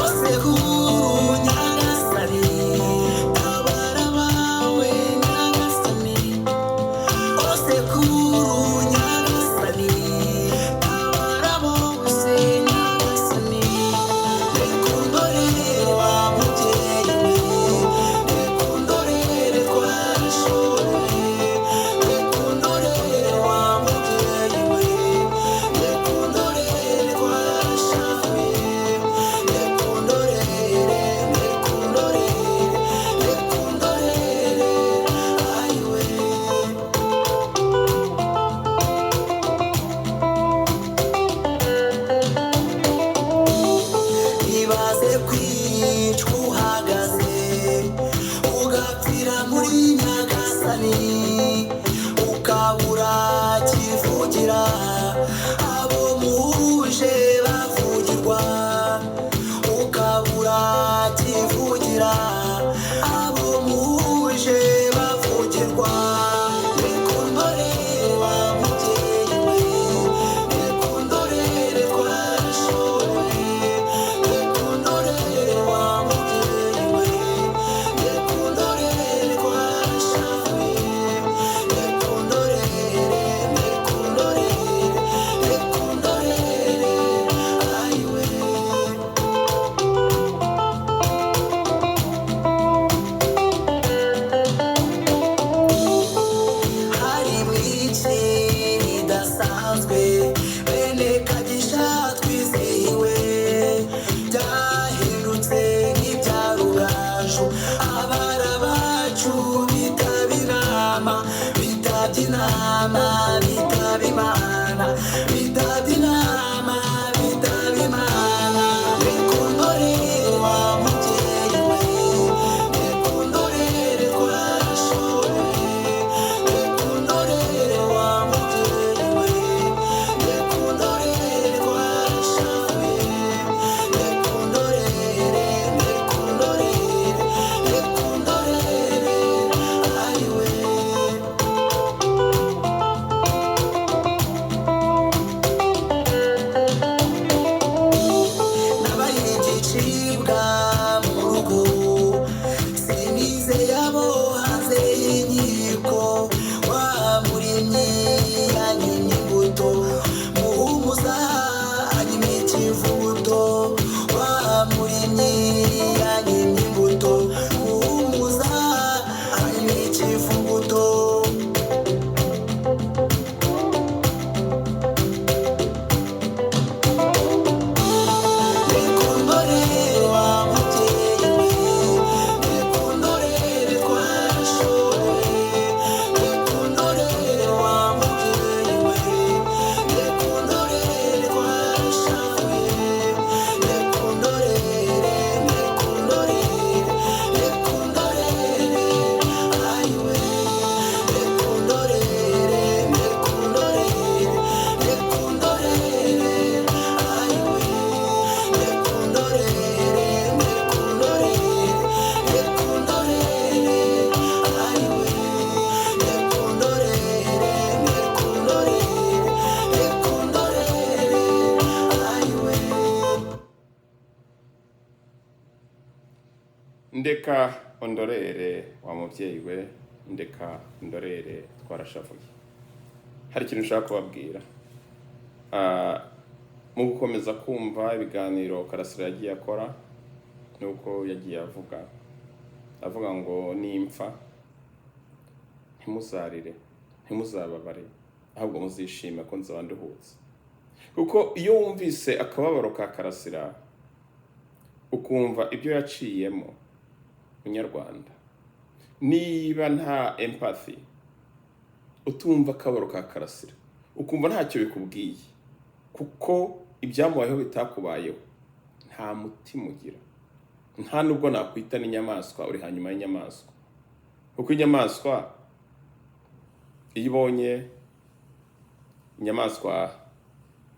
Osekuru Nyagasani, tabara abawe Nyagasani. Osekuru Nyagasani, tabara bose Nyagasani. Reka undorere wa mubyeyi we, reka undorere twarashoboye, reka undorere wa mubyeyi we, reka undorere twarashavuye, reka undorere, reka undorere, reka undorere, ayiwe. Ibaze kwicwa uhagaze, ugapfira muri Nyagasani, ukabura kivugira, abo muhuje bavugirwa, ukabura kivugira, abo muhuje bavugirwa. Reka undorere wa mubyeyi we, reka undorere twarashoboye, reka undorere wa mubyeyi we, reka undorere twarashavuye, reka undorere, reka undorere, reka undorere, ayiwe. Hari mwinshi ridasanzwe, bene Kagisha twizihiwe, byahindutse nk'ibya Rugaju, abara bacu bitaba inama, bitabye inama, bitaba Imana, bitabye inama, bitaba Imana. Reka undorere wa mubyeyi we, reka undorere twarashoboye, reka undorere wa mubyeyi we, reka undorere twarashavuye, reka undorere, reka undorere, reka undorere, ayiwe. Nabaye igicibwa mu rugo, sinizeye abo hanze y'inkiko, wa murimyi yanyimye imbuto, muhumuza anyima ikivuguto, wa murimyi yanyimye imbuto, muhumuza anyima ikivuguto. Reka undorere wa mubyeyi we, reka undorere twarashoboye, reka undorere wa mubyeyi we, reka undorere twarashavuye, reka undorere, reka undorere, reka undorere, ayiwe. Reka undorere, reka undorere, reka undorere, ayiwe. Reka undorere, reka undorere, reka undorere, ayiwe. Reka undorere, reka undorere, reka undorere, ayiwe. Ndeka ondorere wa mubyeyi we, ndeka ondorere twarashavuye. Hari ikintu ushaka kubabwira. Mu gukomeza kumva ibiganiro Karasira yagiye akora, nuko yagiye avuga ngo nimpfa ntimuzarire, ntimuzababare, ahubwo muzishime ko nzaba nduhutse. Kuko iyo wumvise akababaro ka Karasira, ukumva ibyo yaciyemo, munyarwanda, niba nta empathy, utumva akababaro ka Karasira, ukumva ntacyo bikubwiye, kuko ibyamubayeho bitakubayeho, nta mutima ugira. Nta nubwo nakwita n'inyamaswa, uri hanyuma y'inyamaswa. Kuko inyamaswa iyo ibonye inyamaswa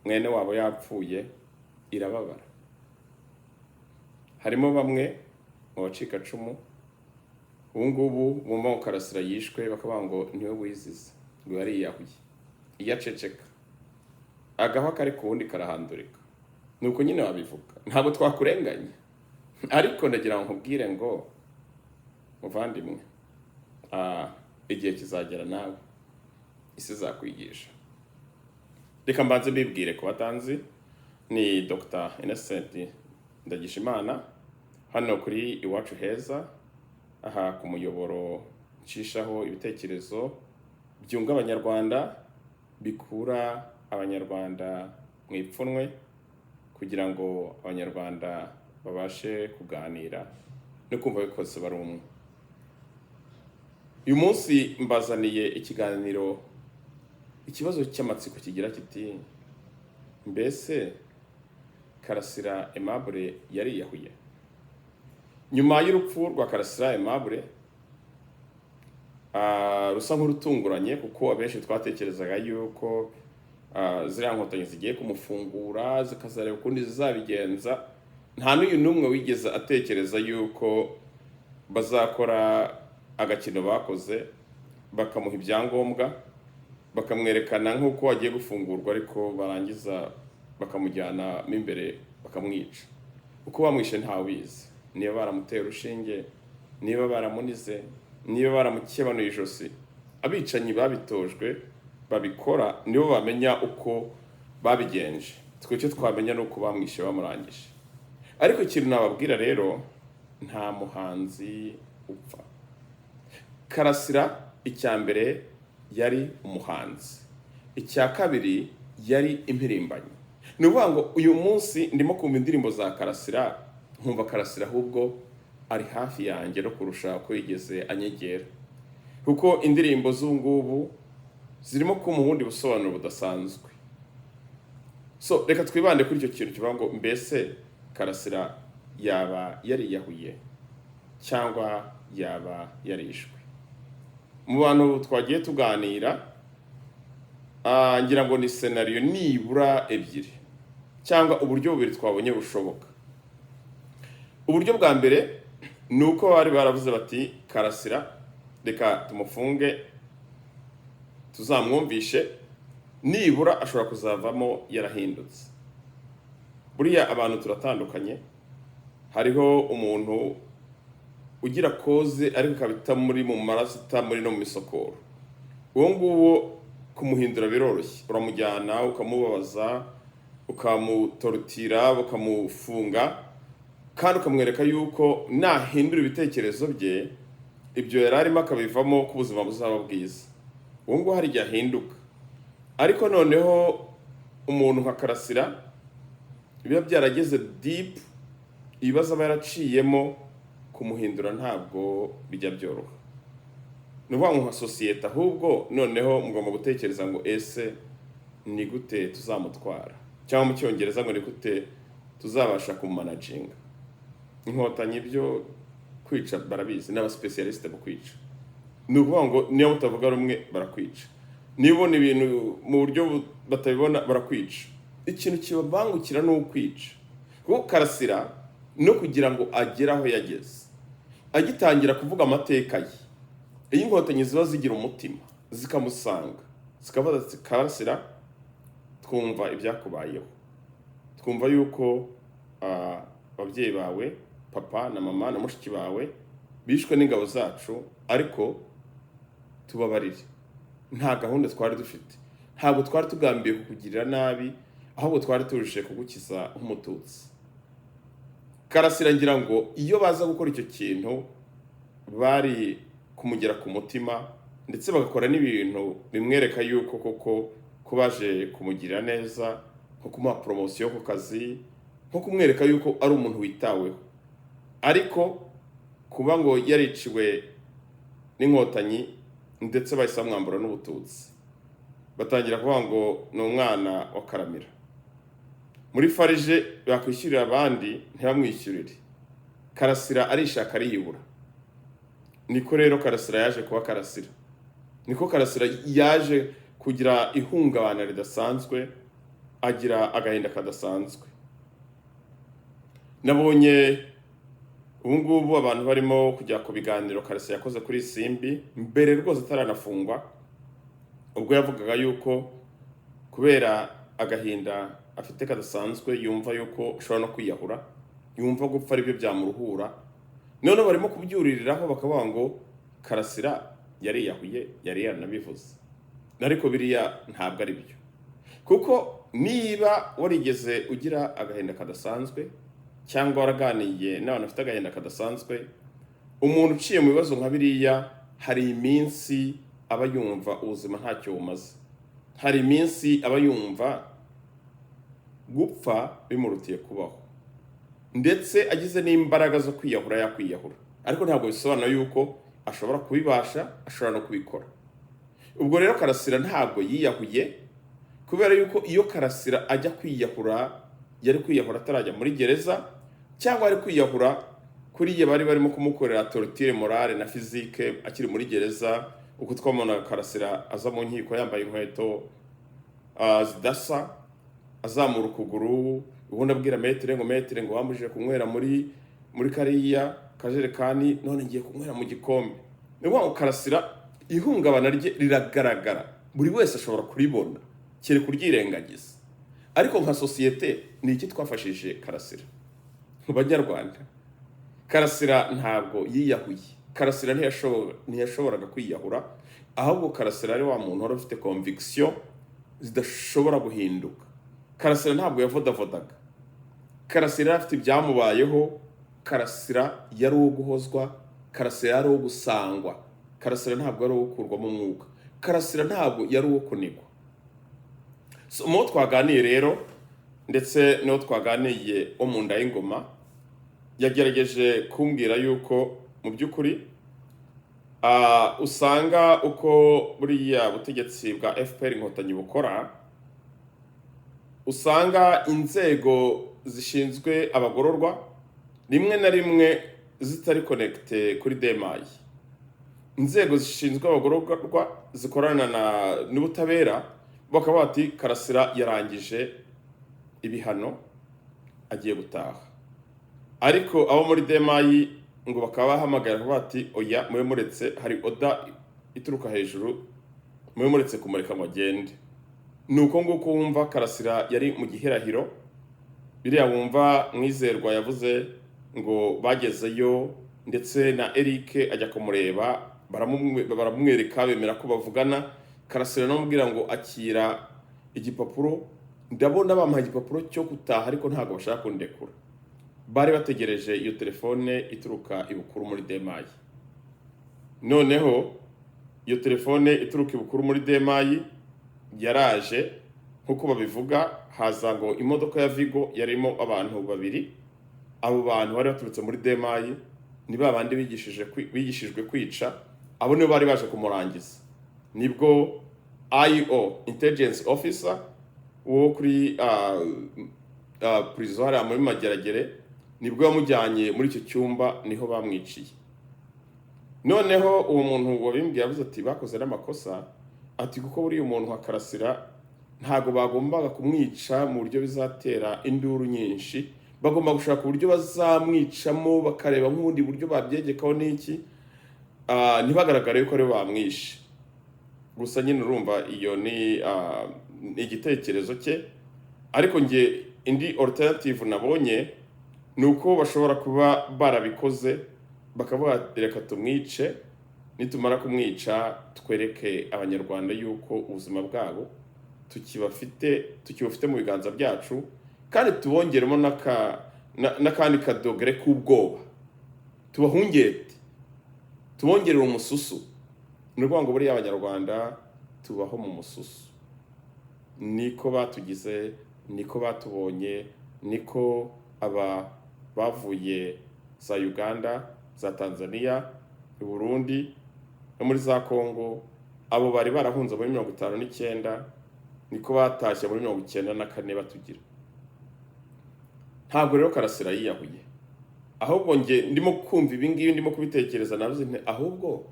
mwene wabo yapfuye irababara. Harimo bamwe mu bacikacumu ubu ngubu bumva ngo Karasira yishwe, bakavuga ngo niwe wizize, ngo yariyahuye. Iyo aceceka, agahwa kari ku wundi karahandurika. Ni uko nyine wabivuga, ntabwo twakurenganya, ariko ndagira ngo nkubwire ngo muvandimwe, igihe kizagera nawe isi izakwigisha. Reka mbanze mbibwire ku batanzi, ni Dr Innocent Ndagijimana, hano kuri Iwacu Heza, aha ku muyoboro nshishaho ibitekerezo byunga Abanyarwanda, bikura Abanyarwanda mu ipfunwe, kugira ngo Abanyarwanda babashe kuganira no kumva ko bose bari umwe. Uyu munsi mbazaniye ikiganiro, ikibazo cy'amatsiko kigira kiti: "Mbese Karasira Aimable yariyahuye?" Nyuma y'urupfu rwa Karasira Aimable, rusa nk'urutunguranye, kuko abenshi twatekerezaga yuko ziriya nkotanyi zigiye kumufungura, zikazareba ukundi zizabigenza. Nta n'uyu n'umwe wigeze atekereza yuko bazakora agakino bakoze, bakamuha ibyangombwa, bakamwerekana nk'uko agiye gufungurwa, ariko barangiza bakamujyana mo imbere bakamwica. Uko bamwishe ntawubizi, niba baramuteye urushinge, niba baramunize, niba baramukebanuye ijosi. Abicanyi babitojwe babikora nibo bamenya uko babigenje. Twe icyo twamenya ni uko bamwishe bamurangije. Ariko ikintu nababwira rero, nta muhanzi upfa. Karasira, icya mbere yari umuhanzi, icya kabiri yari impirimbanyi. Ni ukuvuga ngo uyu munsi ndimo kumva indirimbo za Karasira, nkumva Karasira ahubwo ari hafi yanjye no kurusha uko yigeze anyegera, kuko indirimbo z'ubu ngubu zirimo kumpa ubundi busobanuro budasanzwe. So reka twibande kuri icyo kintu kivuga ngo: mbese Karasira yaba yariyahuye cyangwa yaba yarishwe? Mu bantu twagiye tuganira, ngira ngo ni scenario nibura ebyiri cyangwa uburyo bubiri twabonye bushoboka. Uburyo bwa mbere ni uko bari baravuze bati: "Karasira reka tumufunge, tuzamwumvishe, nibura ashobora kuzavamo yarahindutse." Buriya abantu turatandukanye. Hariho umuntu ugira cause ariko ikaba itamuri mu maraso, itamuri no mu misokoro. Uwo nguwo kumuhindura biroroshye, uramujyana ukamubabaza, ukamutorotira, ukamufunga, kandi ukamwereka yuko nahindura ibitekerezo bye, ibyo yari arimo akabivamo, ko ubuzima buzaba bwiza. Uwo nguwo hari igihe ahinduka. Ariko noneho umuntu nka Karasira, biba byarageze deep, ibibazo aba yaraciyemo, kumuhindura ntabwo bijya byoroha. Ni ukuvuga ngo nka sosiyete ahubwo noneho mugomba gutekereza ngo: ese ni gute tuzamutwara? Cyangwa mu Cyongereza ngo: ni gute tuzabasha kumumanaginga? Inkotanyi byo kwica barabizi, ni abasipesiyalisite mu kwica. Ni ukuvuga ngo niba mutavuga rumwe barakwica, niba ubona ibintu mu buryo batabibona barakwica. Ikintu kibabangukira ni ukwica. Kuko Karasira no kugira ngo agere aho yageze, agitangira kuvuga amateka ye, iyo Inkotanyi ziba zigira umutima zikamusanga, zikavuga ati: "Karasira, twumva ibyakubayeho, twumva yuko ababyeyi bawe, papa na mama na mushiki bawe, bishwe n'ingabo zacu, ariko tubabarire, nta gahunda twari dufite, ntabwo twari tugambiye kukugirira nabi, ahubwo twari tuje kugukiza nk'Umututsi." Karasira ngira ngo iyo baza gukora icyo kintu, bari kumugera ku mutima, ndetse bagakora n'ibintu bimwereka yuko koko ko baje kumugirira neza, nko kumuha poromosiyo ku kazi, nko kumwereka yuko ari umuntu witaweho. Ariko kuba ngo yariciwe n'Inkotanyi, ndetse bahise bamwambura n'ubututsi, batangira kuvuga ngo ni umwana wa Karamira, muri FARG bakwishyurira abandi ntibamwishyurire, Karasira arishaka ariyibura. Niko rero Karasira yaje kuba Karasira, niko Karasira yaje kugira ihungabana ridasanzwe, agira agahinda kadasanzwe. Nabonye Ubu ngubu abantu barimo kujya ku biganiro Karasira yakoze kuri Simbi mbere rwose ataranafungwa, ubwo yavugaga yuko kubera agahinda afite kadasanzwe yumva yuko ashobora no kwiyahura, yumva gupfa aribyo byamuruhura. Noneho barimo kubyuririraho bakavuga ngo Karasira yariyahuye, yari yaranabivuze. Ariko biriya ntabwo ari byo, kuko niba warigeze ugira agahinda kadasanzwe cyangwa waraganiye n'abantu bafite agahinda kadasanzwe, umuntu uciye mu bibazo nka biriya, hari iminsi aba yumva ubuzima ntacyo bumaze, hari iminsi aba yumva gupfa bimurutiye kubaho, ndetse agize n'imbaraga zo kwiyahura yakwiyahura. Ariko ntabwo bisobanura yuko ashobora kubibasha, ashobora no kubikora. Ubwo rero Karasira ntabwo yiyahuye, kubera yuko iyo Karasira ajya kwiyahura yari kwiyahura atarajya muri gereza, cyangwa ari kwiyahura kuriya bari barimo kumukorera torture morale na physique akiri muri gereza. Uko twabonaga Karasira aza mu nkiko yambaye inkweto zidasa, azamura ukuguru, ubundi abwira maître ngo: "Maître," ngo, "wambujije kunywera muri kariya kajerekani, none ngiye kunywera mu gikombe." Ni ukuvuga ngo Karasira ihungabana rye riragaragara, buri wese ashobora kuribona, kereka kuryirengagiza. Ariko nka sosiyete ni iki twafashije Karasira? Mu Banyarwanda, Karasira ntabwo yiyahuye. Karasira ntiyashoboraga kwiyahura. Ahubwo Karasira ari wa muntu wari ufite conviction zidashobora guhinduka. Karasira ntabwo yavodavodaga. Karasira yari afite ibyamubayeho. Karasira yari uwo guhozwa, Karasira yari uwo gusangwa, Karasira ntabwo yari uwo gukurwamo umwuka, Karasira ntabwo yari uwo kunigwa. So, mu bo twaganiye rero, ndetse n'uwo twaganiye wo mu nda y'ingoma, yagerageje kumbwira yuko mu by'ukuri usanga uko buriya butegetsi bwa FPR Inkotanyi bukora, usanga inzego zishinzwe abagororwa rimwe na rimwe zitari connecté kuri DMI. Inzego zishinzwe abagororwa zikorana n'ubutabera bakaba bati: "Karasira yarangije ibihano, agiye gutaha." Ariko abo muri DMI ngo bakaba bahamagara bati: "Oya, mube muretse, hari order ituruka hejuru, mube muretse kumureka ngo agende." Ni uko nguko wumva Karasira yari mu gihirahiro. Biriya wumva Mwizerwa yavuze ngo bagezeyo, ndetse na Eric ajya kumureba, baramwereka, bemera ko bavugana. Karasira namubwira ngo: "Akira igipapuro, ndabona bamuha igipapuro cyo gutaha, ariko ntabwo bashaka kundekura." Bari bategereje iyo telefone ituruka ibukuru muri DMI. Noneho iyo telefone ituruka ibukuru muri DMI yaraje, nk'uko babivuga, haza ngo imodoka ya Vigo yarimo abantu babiri. Abo bantu bari baturutse muri DMI, ni ba bandi bigishijwe kwica. Abo nibo bari baje kumurangiza. Nibwo IO, intelligence officer wo kuri prison hariya muri Mageragere, nibwo yamujyanye muri icyo cyumba, niho bamwiciye. Noneho uwo muntu wabimbwiye yavuze ati: "Bakoze n'amakosa," ati, "kuko buriya umuntu nka Karasira ntabwo bagombaga kumwica mu buryo bizatera induru nyinshi. Bagomba gushaka uburyo bazamwicamo, bakareba nk'ubundi buryo babyegekaho n'iki, ntibagaragare yuko aribo bamwishe." Gusa nyine urumva iyo ni igitekerezo cye. Ariko nge indi alternative nabonye ni uko bashobora kuba barabikoze bakavuga ati: "Reka tumwice, nitumara kumwica twereke Abanyarwanda yuko ubuzima bwabo tukibafite mu biganza byacu, kandi tubongeremo n'akandi kadogere k'ubwoba, tubahungete, tubongerere umususu." Ni ukuvuga ngo buriya Abanyarwanda tubaho mu mususu, niko batugize, niko batubonye, niko aba bavuye za Uganda, za Tanzania, i Burundi no muri za Congo, abo bari barahunze muri 59, niko batashye muri 94 batugira. Ntabwo rero Karasira yiyahuye. Ahubwo njye ndimo kumva ibi ngibi, ndimo kubitekereza, navuze nti: "Ahubwo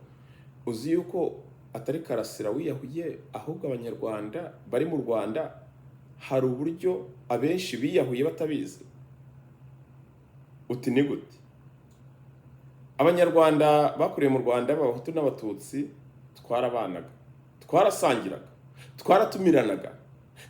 uzi yuko atari Karasira wiyahuye, ahubwo Abanyarwanda bari mu Rwanda hari uburyo abenshi biyahuye batabizi." Uti: "Ni gute?" Abanyarwanda bakuriye mu Rwanda, b'Abahutu n'Abatutsi, twarabanaga, twarasangiraga, twaratumiranaga.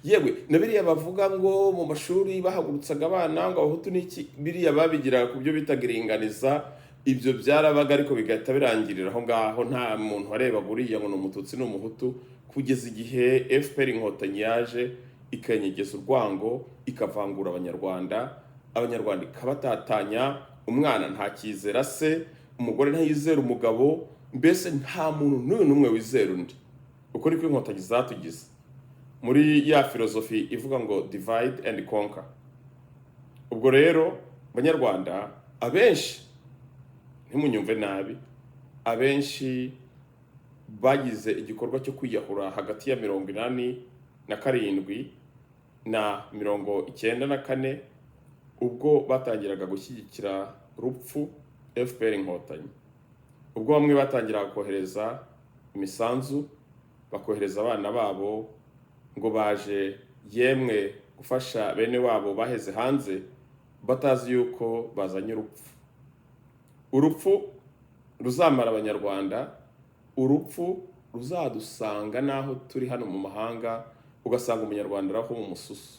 Yewe, na biriya bavuga ngo mu mashuri bahagurutsaga abana ngo Abahutu n'iki, biriya babigiraga ku byo bitaga iringaniza. Ibyo byarabaga, ariko bigahita birangirira aho ngaho. Nta muntu warebaga uriya ngo ni Umututsi, ni Umuhutu, kugeza igihe FPR Inkotanyi yaje ikanyegeza urwango, ikavangura Abanyarwanda, Abanyarwanda ikabatatanya. Umwana ntakizera se, umugore ntayizera umugabo, mbese nta muntu n'uyu n'umwe wizera undi. Uko niko Inkotanyi zatugize muri ya filozofi ivuga ngo "divide and conquer". Ubwo rero, Banyarwanda, abenshi, ntimunyumve nabi, abenshi bagize igikorwa cyo kwiyahura hagati ya 87 na 94, ubwo batangiraga gushyigikira rupfu FPR Inkotanyi, ubwo bamwe batangiraga kohereza imisanzu, bakohereza abana babo ngo baje yemwe gufasha bene wabo baheze hanze, batazi yuko bazanye urupfu, urupfu ruzamara Abanyarwanda, urupfu ruzadusanga n'aho turi hano mu mahanga, ugasanga Umunyarwanda araho mu mususu.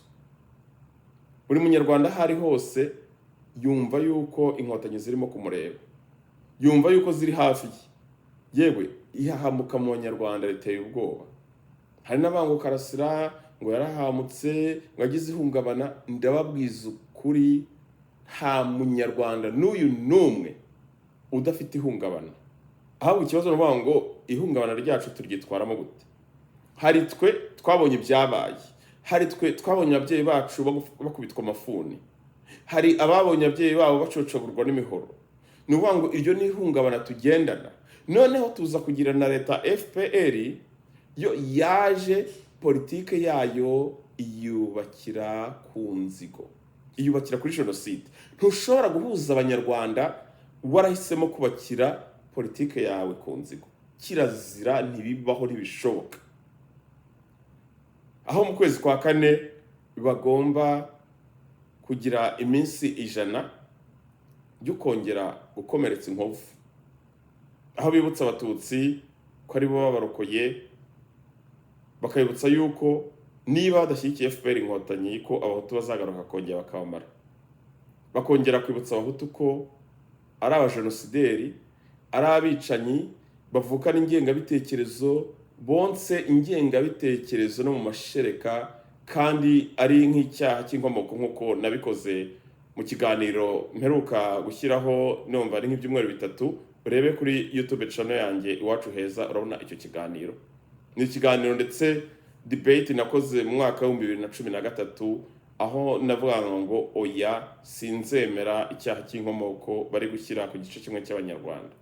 Buri Munyarwanda aho ari hose yumva yuko Inkotanyi zirimo kumureba, yumva yuko ziri hafi ye. Yewe, ihahamuka mu Banyarwanda riteye ubwoba. Hari n'abanga Karasira ngo yarahamutse, ngo agize ihungabana. Ndababwiza ukuri, nta Munyarwanda n'uyu n'umwe udafite ihungabana. Ahubwo ikibazo ni ukuvuga ngo ihungabana ryacu turyitwaramo gute? Hari twe twabonye ibyabaye, hari twe twabonye ababyeyi bacu bakubitwa amafuni, hari ababonye ababyeyi babo bacocagurwa n'imihoro. Ni ukuvuga ngo iryo ni ihungabana tugendana. Noneho tuza kugira na leta FPR, yo yaje politike yayo iyubakira ku nzigo, iyubakira kuri jenoside. Ntushobora guhuza Abanyarwanda warahisemo kubakira politike yawe ku nzigo. Kirazira, ntibibaho, ntibishoboka. Aho mu kwezi kwa kane bagomba kugira iminsi 100 yo kongera gukomeretsa inkovu, aho bibutsa Abatutsi ko ari bo babarokoye, bakabibutsa yuko niba badashyigikiye FPR Inkotanyi ko Abahutu bazagaruka kongera bakabamara, bakongera kwibutsa Abahutu ko ari abajenosideri, ari abicanyi bavukana ingengabitekerezo, bonse ingengabitekerezo no mu mashereka, kandi ari nk'icyaha cy'inkomoko, nk'uko nabikoze mu kiganiro mperuka gushyiraho, numva ari nk'ibyumweru 3. Urebe kuri YouTube channel yanjye Iwacu Heza, urabona icyo kiganiro. Ni ikiganiro ndetse debate nakoze mu mwaka wa 2013, aho navuga ngo oya, sinzemera icyaha cy'inkomoko bari gushyira ku gice kimwe cy'Abanyarwanda.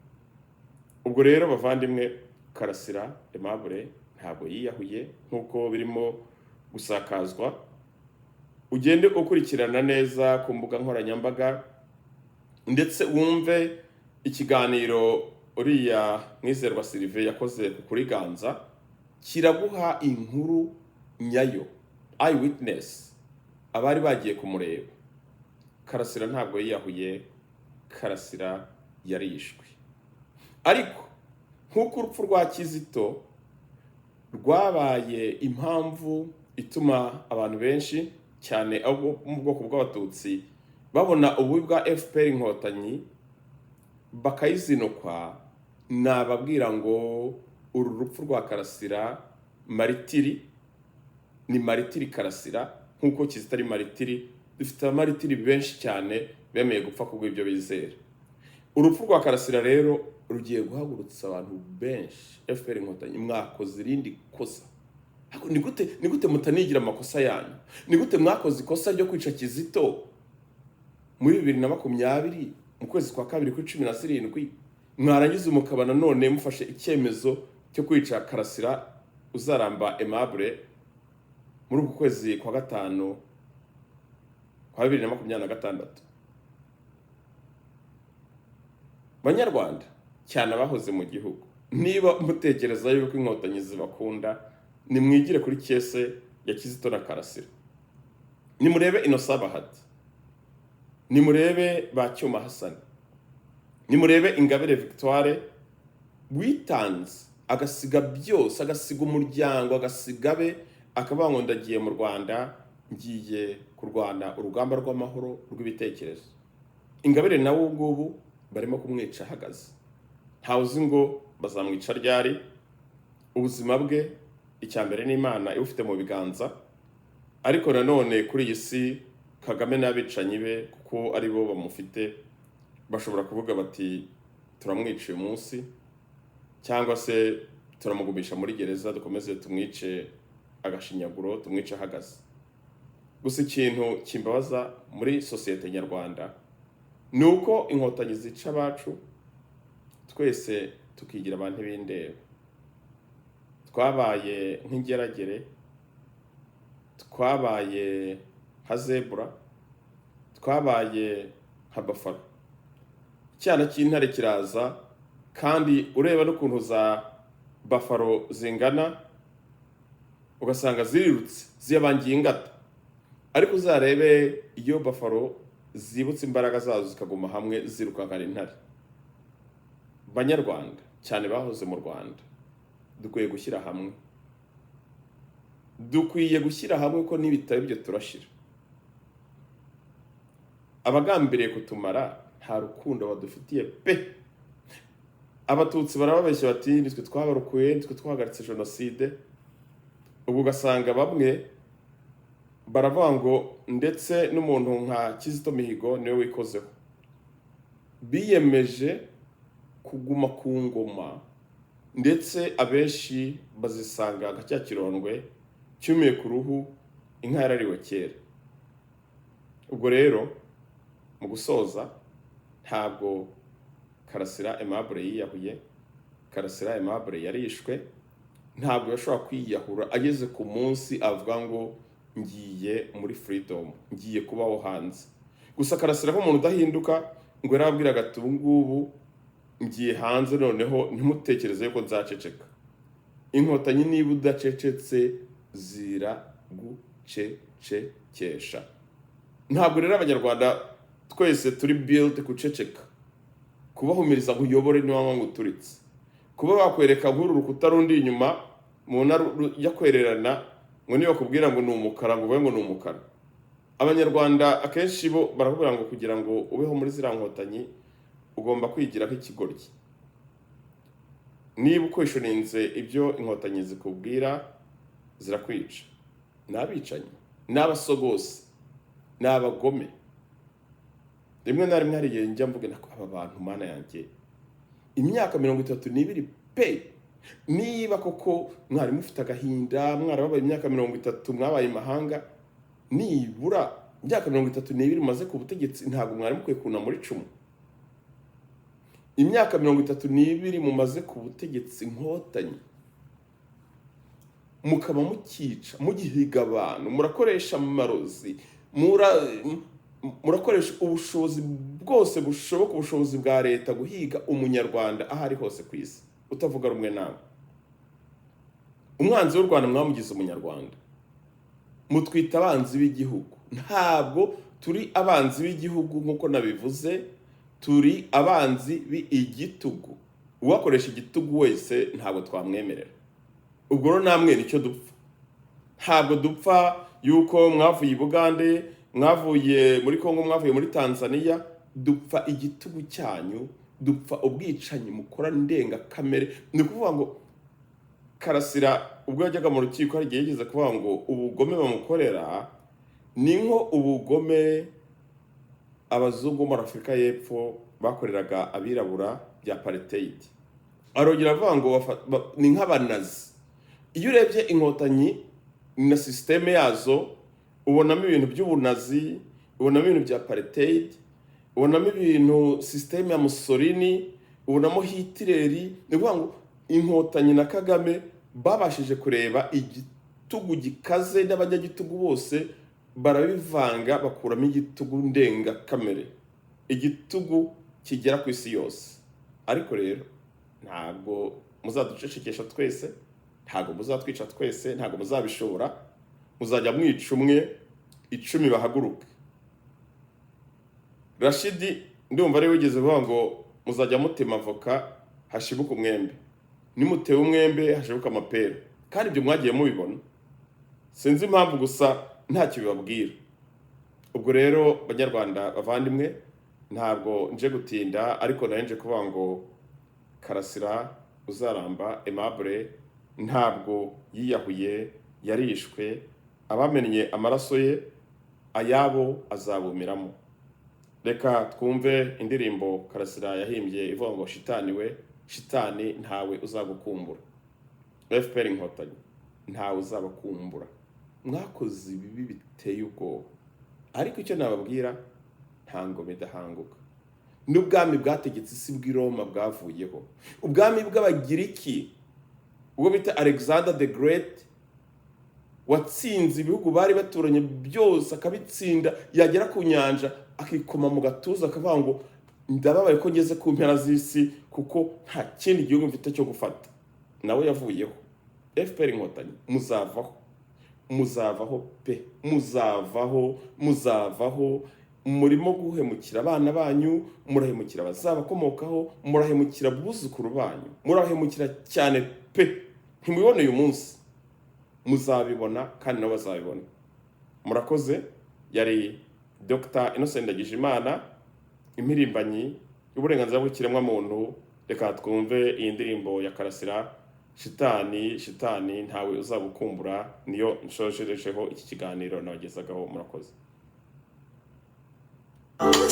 Ubwo rero, bavandimwe, Karasira Aimable ntabwo yiyahuye nk'uko birimo gusakazwa. Ugende ukurikirana neza ku mbuga nkoranyambaga, ndetse wumve ikiganiro uriya Mwizerwa Sylvain yakoze ku Kuri Ganza, kiraguha inkuru nyayo, eye witness, abari bagiye kumureba. Karasira ntabwo yiyahuye, Karasira yarishwe. Ariko nk'uko urupfu rwa Kizito rwabaye impamvu ituma abantu benshi cyane abo mu bwoko bw'Abatutsi babona ububi bwa FPR Inkotanyi bakayizinukwa, nababwira ngo uru rupfu rwa Karasira maritiri ni maritiri Karasira, nk'uko Kizito ari maritiri. Dufite abamaritiri benshi cyane bemeye gupfa kubw'ibyo bizera. Urupfu rwa Karasira rero rugiye guhagurutsa abantu benshi. FPR Inkotanyi, mwakoze irindi kosa. Ariko ni gute mutanigira amakosa yanyu? Ni gute mwakoze ikosa ryo kwica Kizito muri 2020 mu kwezi kwa kabiri kuri 17, mwarangiza mukaba nanone mufashe icyemezo cyo kwica Karasira Uzaramba Aimable muri uku kwezi kwa gatanu kwa 2026? Banyarwanda, cyane abahoze mu gihugu, niba mutekereza yuko Inkotanyi zibakunda, nimwigire kuri case ya Kizito na Karasira. Nimurebe Innocent Bahati, nimurebe ba Cyuma Hasani, Nimurebe Ingabire Victoire witanze, agasiga byose, agasiga umuryango, agasiga abe, akavuga ngo ndagiye mu Rwanda, ngiye kurwana urugamba rw'amahoro rw'ibitekerezo. Ingabire nawe ubu ngubu barimo kumwica ahagaze, ntawe uzi ngo bazamwica ryari. Ubuzima bwe, icya mbere ni Imana ibufite mu biganza, ariko nanone kuri iyi si Kagame n'abicanyi be, kuko ari bo bamufite, bashobora kuvuga bati turamwica uyu munsi, cyangwa se turamugumisha muri gereza dukomeze tumwice agashinyaguro, tumwice ahagaze. Gusa ikintu kimbabaza muri sosiyete nyarwanda ni uko Inkotanyi zica abacu, twese tukigira abantu b'indeba. Twabaye nk'ingeragere, twabaye nka zebura, twabaye nka buffalo. Icyana cy'intare kiraza, kandi ureba n'ukuntu za buffalo zingana, ugasanga zirirutse ziyabangiye ingata. Ariko uzarebe iyo buffalo zibutse imbaraga zazo zikaguma hamwe, zirukankana intare. Banyarwanda cyane bahoze mu Rwanda, dukwiye gushyira hamwe, dukwiye gushyira hamwe ko nibitaba ibyo turashira. Abagambiriye kutumara nta rukundo badufitiye pe. Abatutsi barababeshya bati nitwe twabarokoye, nitwe twahagaritse jenoside. Ubwo ugasanga bamwe baravuga ngo ndetse n'umuntu nka Kizito Mihigo niwe wikozeho. Biyemeje kuguma ku ngoma, ndetse abenshi bazisanga nka cya kirondwe cyumiye ku ruhu, inka yarariwe kera. Ubwo rero mu gusoza, ntabwo Karasira Aimable yiyahuye. Karasira Aimable yarishwe. Ntabwo yashobora kwiyahura ageze ku munsi avuga ngo ngiye muri freedom, ngiye kubaho hanze. Gusa Karasira nk'umuntu udahinduka, ngo yarababwiraga ati ubu ngubu ngiye hanze, noneho ntimutekereze yuko nzaceceka. Inkotanyi niba udacecetse ziragucecekesha. Ntabwo rero Abanyarwanda twese turi built guceceka, kubahumiriza ngo uyobore niba ngo uturitse, kuba bakwereka nk'uru rukuta rundi inyuma mubona rujya kwererana, ngo niba bakubwira ngo ni umukara, ngo uvuge ngo ni umukara. Abanyarwanda akenshi bo barakubwira ngo kugira ngo ubeho muri ziriya Nkotanyi ugomba kwigira nk'ikigoryi. Niba uquestioninze ibyo Inkotanyi zikubwira, zirakwica. Ni abicanyi, ni abasogosi, ni abagome. Rimwe na rimwe hari igihe njya mvuga nako aba bantu, Mana yanjye, imyaka 32 pe! Niba koko mwari mufite agahinda, mwarababaye imyaka 30, mwabaye imahanga, nibura imyaka 32 mumaze ku butegetsi, ntabwo mwari mukwiye kunamura icumu? Imyaka 32 mumaze ku butegetsi Nkotanyi, mukaba mukica, mugihiga abantu, murakoresha amarozi, murakoresha ubushobozi bwose bushoboka, ubushobozi bwa leta, guhiga Umunyarwanda aho ari hose ku isi utavuga rumwe nawe. Umwanzi w'u Rwanda mwamugize Umunyarwanda, mutwita abanzi b'igihugu. Ntabwo turi abanzi b'igihugu nk'uko nabivuze, turi abanzi b'igitugu. Uwakoresha igitugu wese ntabwo twamwemerera. Ubwo rero namwe nicyo dupfa. Ntabwo dupfa yuko mwavuye i Bugande, mwavuye muri Kongo, mwavuye muri Tanzania. Dupfa igitugu cyanyu, dupfa ubwicanyi mukora ndengakamere. Ni ukuvuga ngo Karasira ubwo yajyaga mu rukiko, hari igihe yigeze kuvuga ngo ubugome bamukorera ni nko ubugome abazungu bo muri Afurika y'Epfo bakoreraga abirabura bya apartheid. Arongera avuga ngo ni nk'abanazi. Iyo urebye Inkotanyi na système yazo, ubonamo ibintu by'ubunazi, ubonamo ibintu bya apartheid, ubonamo ibintu système ya Mussolini, ubonamo Hitleri. Ni ukuvuga ngo Inkotanyi na Kagame babashije kureba igitugu gikaze n'abanyagitugu bose, barabivanga, bakuramo igitugu ndengakamere, igitugu kigera ku isi yose. Ariko rero ntabwo muzaducecekesha twese, ntabwo muzatwica twese, ntabwo muzabishobora. Muzajya mwica umwe, 10 bahaguruke. Rashidi ndumva ari wigeze uvuga ngo Muzajya mutema avoka hashibuka umwembe, nimutewe umwembe hashibuka amapera. Kandi ibyo mwagiye mubibona, sinzi impamvu gusa ntacyo bibabwira. Ubwo rero, Banyarwanda bavandimwe, ntabwo nje gutinda, ariko nari nje kuvuga ngo Karasira Uzaramba Aimable ntabwo yiyahuye, yarishwe. Abamennye amaraso ye, ayabo azabumiramo. Reka twumve indirimbo Karasira yahimbye ivuga ngo "Shitani we, shitani, ntawe uzagukumbura." FPR Inkotanyi, ntawe uzabakumbura. Mwakoze ibibi biteye ubwoba, ariko icyo nababwira, nta ngoma idahanguka. N'ubwami bwategetse isi bw'i Roma bwavuyeho. Ubwami bw'Abagiriki, ubwo bita Alexander the Great, watsinze ibihugu bari baturanye byose akabitsinda, yagera ku nyanja akikoma mu gatuza akavuga ngo "Ndababaye ko ngeze ku mpera z'isi, kuko nta kindi gihugu mfite cyo gufata," nawe yavuyeho. FPR Inkotanyi, muzavaho, muzavaho pe, muzavaho, muzavaho. Murimo guhemukira abana banyu, murahemukira abazabakomokaho, murahemukira abuzukuru banyu, murahemukira cyane pe. Ntimubibone uyu munsi, muzabibona kandi nabo bazabibona. Murakoze. Yari Dr Innocent Ndagijimana, impirimbanyi y'uburenganzira bw'ikiremwamuntu. Reka twumve iyi ndirimbo ya Karasira, "Shitani, shitani, ntawe uzagukumbura." Niyo nshojerejeho iki kiganiro nabagezagaho. Murakoze.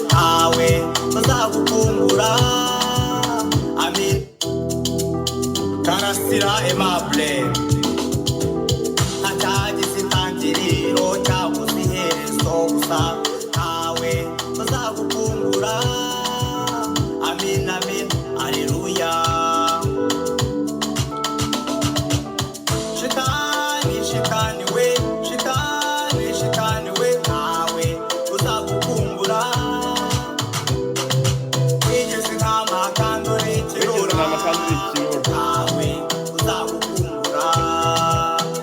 Ntawe uzagukumbura, amin. Karasira Aimable, ntacyagize intangiriro cyabuze iherezo gusa ntawe uzagukumbura. Amin, amin, aleluya. Shitani, shitani we, shitani, shitani we, ntawe uzagukumbura. Wigeze intama kandi uri Wigeze ikirura. Intama kandi uri ikirura. Ntawe uzagukumbura,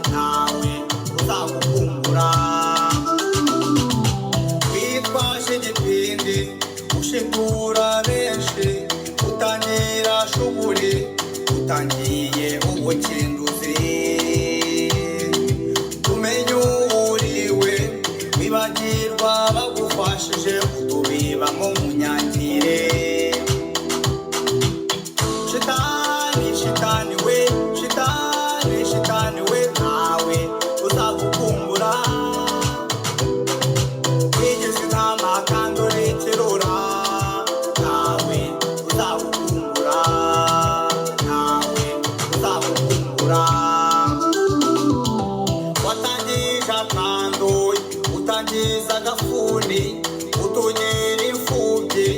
ntawe uzagukumbura. Witwaje igipindi ushitura benshi, utangira shuguri, utangiye ubukinduzi. Tumenye uwuriwe, wibagirwa bagufashije, utubibamo munyangire. Shitani, shitani we, shitani, shitani we, ntawe uzagukumbura. Wigeze intama kandi uri ikirura. Ntawe uzagukumbura, ntawe uzagukumbura. Watangije akandoyi, utangiza agafuni, utugira imfubyi,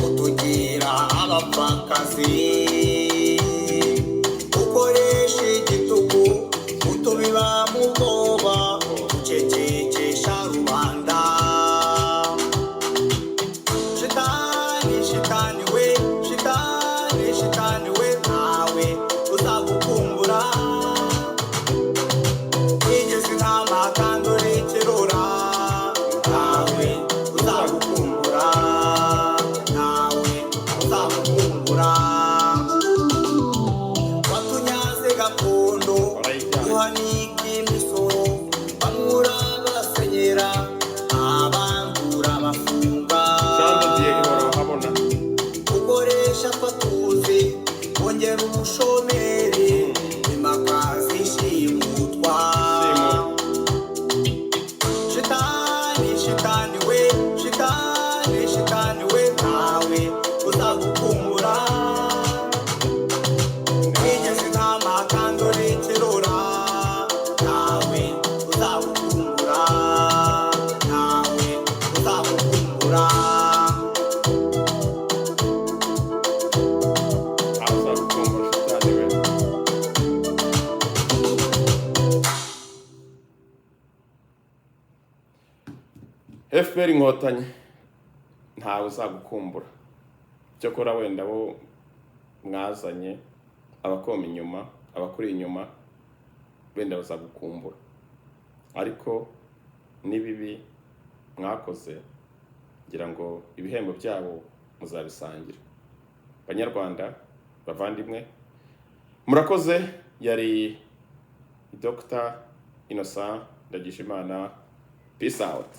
utugira abapfakazi. Ukoresha igitugu, utubiba mu bwoba, ucecekesha rubanda. Shitani, shitani we, shitani, shitani we, ntawe uzagukumbura. Wigeze intama kandi uri ikirura. Ntawe uzagukumbura, ntawe uzagukumbura. Watunyaze gakondo, Warayijyanye. uhanika imisoro, bamwe basenyera, abandura bafunga. Jean Dieu ihora habona. Ukoresha twatuzi, wongera ubushomeri, imakazi ishimutwa. Shimutwa. Shitani, shitani we, shitani, shitani we, ntawe uzagukumbura. Wigeze intama kandi uri ikirura. Ntawe uzagukumbura, ntawe uzagukumbura. Ntawe uzagukumbura, shitani we. FPR Inkotanyi, ntawe uzagukumbura. Cyokora wenda bo mwazanye, abakoma inyuma, abakuri inyuma, wenda bazagukumbura, ariko n'ibibi mwakoze ngira ngo ibihembo byabo muzabisangira. Banyarwanda bavandimwe, murakoze. Yari Dr Innocent Ndagijimana. Peace out.